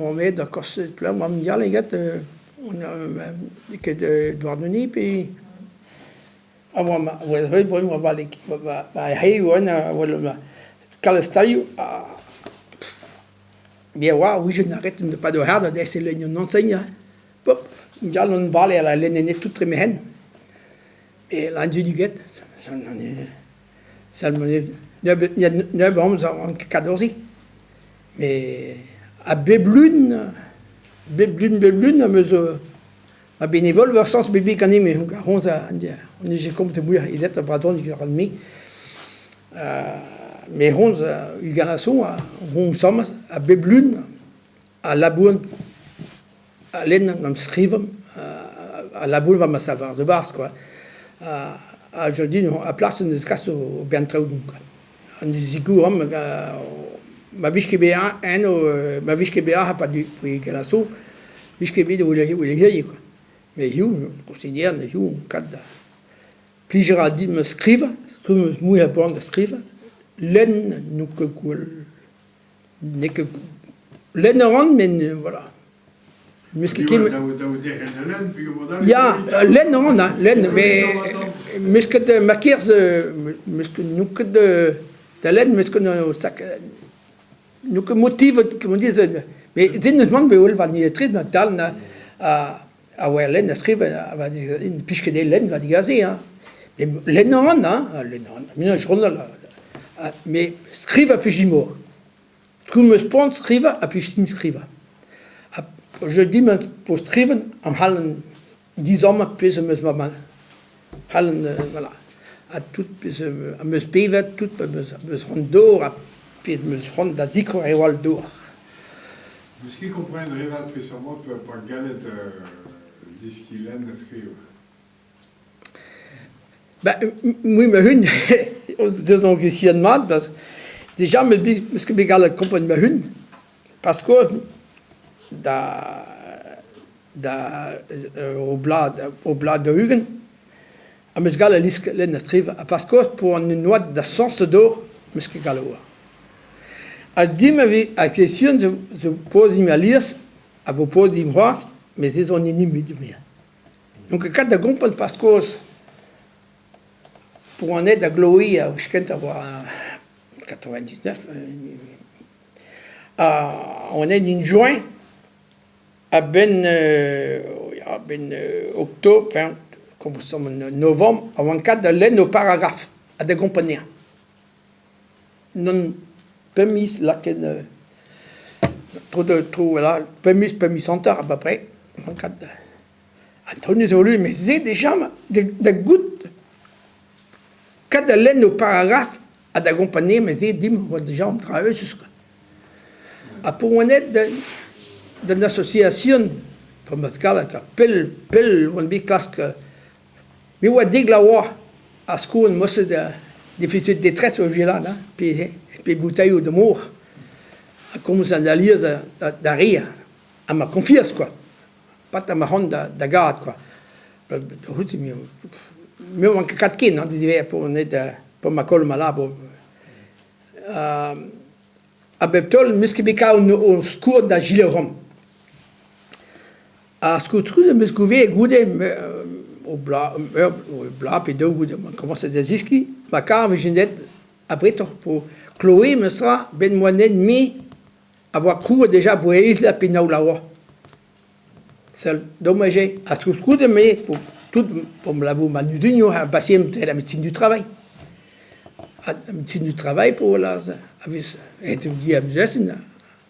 oamp aet da Korsed pelec'h oamp yalc'h eget ket Douarnenez pe a oa kalz stalioù me a oa ouzhin arretet e-pad ur c'hard da selaouiñ an enseigne pop ingal on bale a lenne tout tremehen e Landudiget nebeut amzer oan ket kadorziñ met a bep lun bep lun bep lun am eus Ma bénévole ur sañs bet bet ganin-me honnezh on nije komzet muioc'h eget ar brezhoneg ran-me. Me honnezh ugent a hon sammaz a bep lun a labouran a lennan am skrivan a labouran war ma savar de barzh quoi. Ha je dis a plas en deus kas o bern traoù din quoi. An zigouramp ma vije ket bezañ eno ma vije ket bezañ ha pa gelaso vije ket bet o hiziv quoi. Met hiziv considère hiziv kad da plij a ra din skrivañ, skrivañ 'm eus muioc'h a boan da skrivañ, lenn n'on ket gwall n'eo ket lenn a ran met voilà. N'eus ket ket Ya, lenn a ran hein, lenn met 'meus ket ma kerzh 'meus ket n'on ket da lenn 'meus ket n'on ket motivet comment dire mais den n'eus mann bet war an ma dal a oa lenn a skriv ne plij ket dezhe lenn war digaze hein. Mais lenn a ran hein, lenn a ran, me journal mais skrivañ a plij din mor. Troet 'm eus poan skrivañ ha plij din skrivañ. Ha je dis ma po skrivañ am c'hallan dizammañ pezh am eus ma c'hallan voilà ha tout pezh am eus bevet, tout am eus c'hoant d'ober ha pezh am eus c'hoant da zikour e oa d'ober. N'eus ket kompren re vat peseurt mod pa gallet deskiñ lenn ha skrivañ. Ben mui ma-un deus on ket mat parce déjà 'meus ket bet gallet kompren ma-un parce que da da o bloaz o bloaz daou-ugent am eus gallet lenn ha skrivañ ha parce que pour an oad da sañset d'ober 'meus ket gallet ober. Ha din ma vez ar question zo poziñ alies a vo poziñ c'hoazh met se zo an hini muiañ. N'on ket kat da gompren paskoz pour an ed da Gloe ar wech kentañ war 99 ha on aet en juin a-benn a-benn octobre enfin komañs novembre a oan kat da lenn ho paragraf ha da gompren anezhañ. N'on pemp miz lakaet tro tro voilà pemp miz pemp miz hanter à peu près oan kat da An zo lu met se deja da goût kat da lenn ho paragraf ha da gompren met se dimp oa deja an dra euzhus kwa. Ha pa oan aet d'an association Pascal pell pell oan bet klask me oa dek vloaz oa ha skoan moset déficit détresse oa vilain hein pe boutailhoù da mor ha komz alies da re ha ma konfiañs kwa. Pat ma c'hoant da gad kwa. Da c'houzout me 'oan ket kat ken hein ivez pa ma koll ma labour. A bep taol 'meus ket bet kavet o skourr da Gilles-Rom. Ar skourr am eus gouvezet goude o bloaz ur bloaz pe daou goude ma komañset da zeskiñ ma kar 'vije net abretoc'h po Chloé memes tra 'benn 'moa net me a voa krouet deja bouez ha penaos a oa. Seul domaj eo ha koulskoude me tout pour labour ma nudugnoù a baseemp dre la médecine du travail. La médecine du travail pour laz a vez aet di amuzesin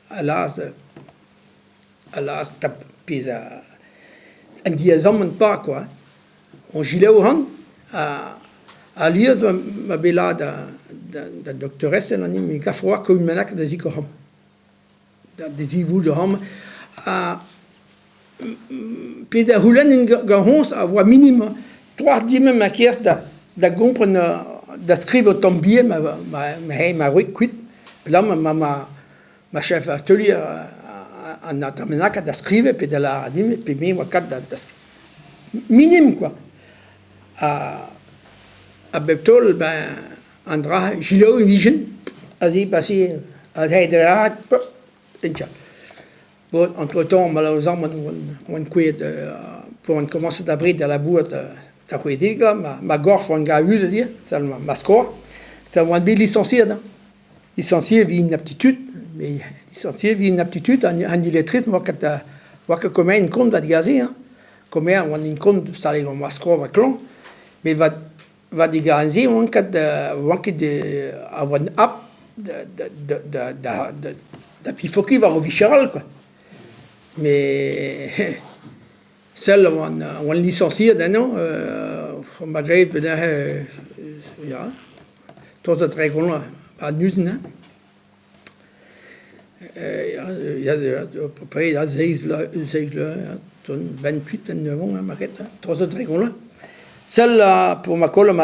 a laz a laz tap pezh an diaezamant pas quoi. On gilev ran ha alies ma bet lâret da doktorez an hini gav oa koun bennak da zikour amañ. Da devivout amañ ha pe da c'houlennin gant honnezh a oa minim trois din ma kerzh da gompren da skrivañ un tamm bihan ma wreg kuit pelec'h ma ma chef atelier an ater bennak da skrivañ pe da lâret din pe me 'oa kat da minim kwa. Ha bep taol ben an dra selaou e vijen aze pase aze da lâret. Bon, entre-temps malheurezamant oan kouezhet pa oan komañset abred da labourat da c'hwezek vloaz, ma gorf oan galloudus ivez, sell ma skor, oan bet lisañsiet hein, lisañsiet evit inaptitude, met lisañsiet evit inaptitude an illettrisme 'oa ket 'oa ket komañ kont da degas se hein, komer 'oan kont staliet ma skor 'oa klañv met war digarez-se 'oan ket 'oan ket a oan ap da da da pifokiñ war ur vicher all kwa. Met sell 'oan 'oan lisañsiet eno 'ma graet neuze ya tost da 30 vloaz ha neuze hein. Ya ya à peu près seizh vloaz seizh vloaz 28 29 ans 'ma graet tost da 30 vloaz. Sell pour ma koll ma.